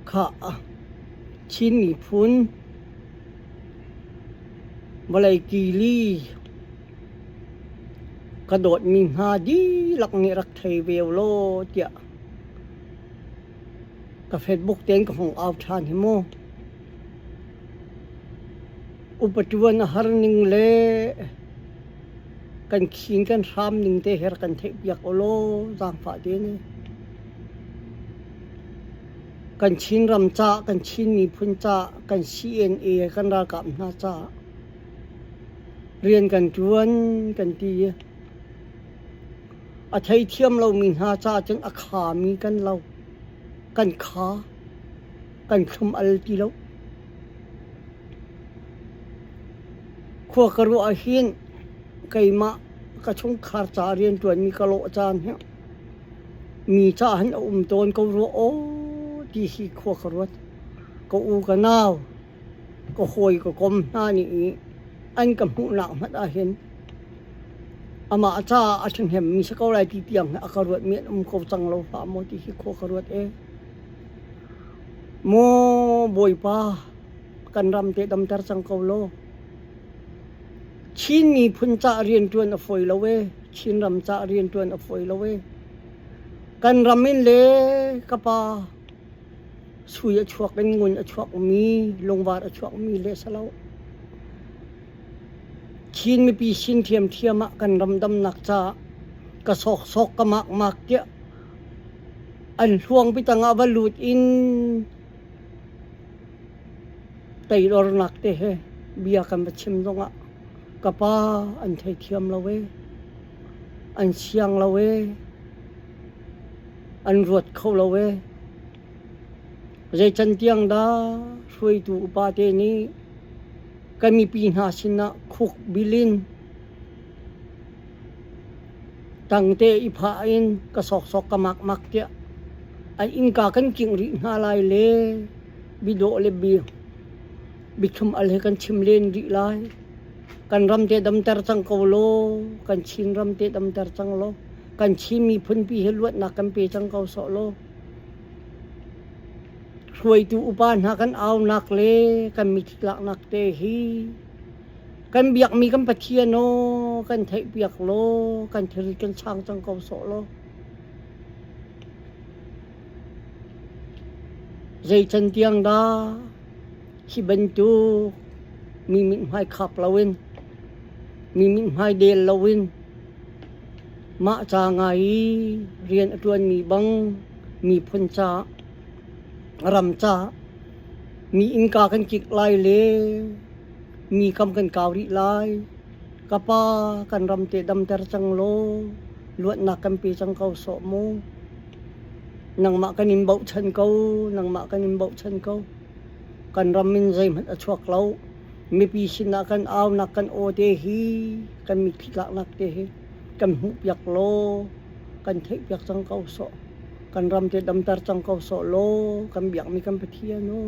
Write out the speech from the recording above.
Khah, Chin miphun vawlei kili ka dawtmi hna dihlak nih rak thei ve ulaw tiah ka Facebook tein ka hung au ṭhan hi mu. Upa ṭuan a har ning le kan khin kan hram ning te hi rak kan theihpiak ulaw zaangfah tein. Kan Chinram ca, kan Chin miphun ca, kan CNA kan ralkap hna ca rian kan ṭuan kan ti i a theithiam lomi hna ca cun a khami kan lo. Kan kha, kan thlum al ti lo. Khua ka ruah ahhin keimah ka chungkhar ca rianṭuanmi ka lawh caan hi mi ca hin a um tawn ko rua aw ti hi khua ka ruat. Ka u ka nau, ka hawi ka kom hna nih an ka hmuhnak hmanh ahhin amah caah a ṭhahnemmi si ko lai ti tiang hi a ka ruatmi an um ko cang lo hlah maw ti hi khua ka ruat ee. Maw Bawipa, kan ram te damter cang ko law. Chin miphun cah rianṭuan a fawi lo ee. Chinram cah rianṭuan a fawi lo ee. Kan ram in le ka pa sui a chuak in ngun a chuakmi, lungvar a chuakmi le si lo. Chin mipi sin ṭhiamṭhiam ah kan ram damnak caah ka sawksawk ka makmak tiah an hluangpi tangah va lut in teidornak te he bia kan va chim zongah ka pa an theithiam lo ee, an siang lo ee, an ruat kho lo ee. Zeican tiang dah hruaitu upa te nih kan mipi hna sinah khuk bil in tangte i phah in ka sawksawk ka makmak tiah an innka kan kingh rih hna lai le bidawh le bi biathlum al he kan chim len rih lai. Kan ram te damter cang ko law, kan Chin ram te damter cang law, kan Chin miphun pi hi luatnak kan pe cang ko sawh law. Hruaitu upa hna kan aunak le kan mithitlaknak te hi kan biakmi kan Pathian aw kan theihpiak law kan thilri kan chang cang ko sawh law. Zei can tiang dah hi bantuk mi mithmai khap loin mi mithmai del loin mah ca ngai i rian a ṭuanmi bang miphun ca ram ca mi innka kan kik lai le mi kam kan kau rih lai. Ka pa kan ram te damter cang law luatnak kan pe cang ko sawh mu. Nangmah kan in bochan ko, nangmah kan in bochan ko. Kan ram in zeihmanh a chuak lo. Mipi sinah kan aunak kan aw te hi, kan mitthli tlaknak te hi kan hmuhpiak law, kan theihpiak cang ko sawh. Kan ram te damter cang ko sawh law, kan biakmi kan Pathian aw.